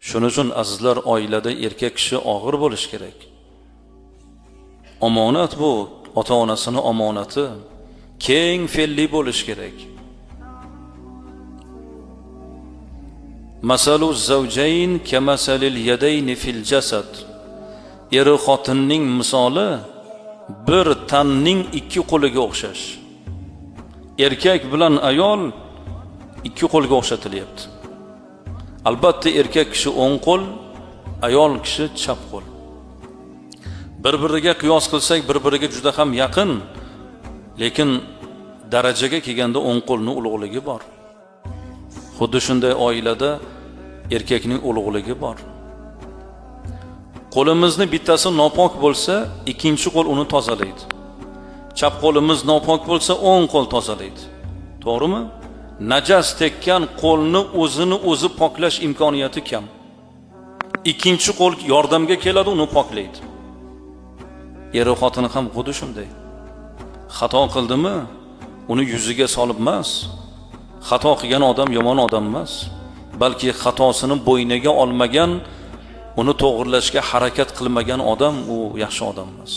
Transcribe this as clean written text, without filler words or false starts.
Shuning uchun, azizlar, oilada erkak kishi og'ir bo'lishi kerak. Omonat bu, ota-onasini omonati. Keng fe'lli bo'lish kerak. Masalu zavjayn kamasalil yadayni fil jasad. Eri xotinning misoli bir tanning ikki qo'liga o'xshash. Erkak bilan ayol ikki qo'lga o'xshatilyapti. Albatta erkak kishi o'ng qo'l, ayol kishi chap qo'l. Bir-biriga qiyos qilsak, bir-biriga juda ham yaqin, lekin darajaga kelganda o'ng qo'lning ulug'ligi bor. Xuddi shunday oilada erkakning ulug'ligi bor. Qo'limizni bittasi nopok bo'lsa, ikkinchi qo'l uni tozalaydi. Chap qo'limiz nopok bo'lsa, o'ng qo'l tozalaydi. To'g'rimi? Najas tekkan qo'lni o'zini o'zi poklash imkoniyati kam. Ikkinchi qo'l yordamga keladi, uni poklaydi. Eri xotini ham xuddi shunday. Xato qildimi, uni yuziga solib emas. Xato qilgan odam yomon odam emas, balki xatosini bo'yniga olmagan, uni to'g'rilashga harakat qilmagan odam u yaxshi odam emas.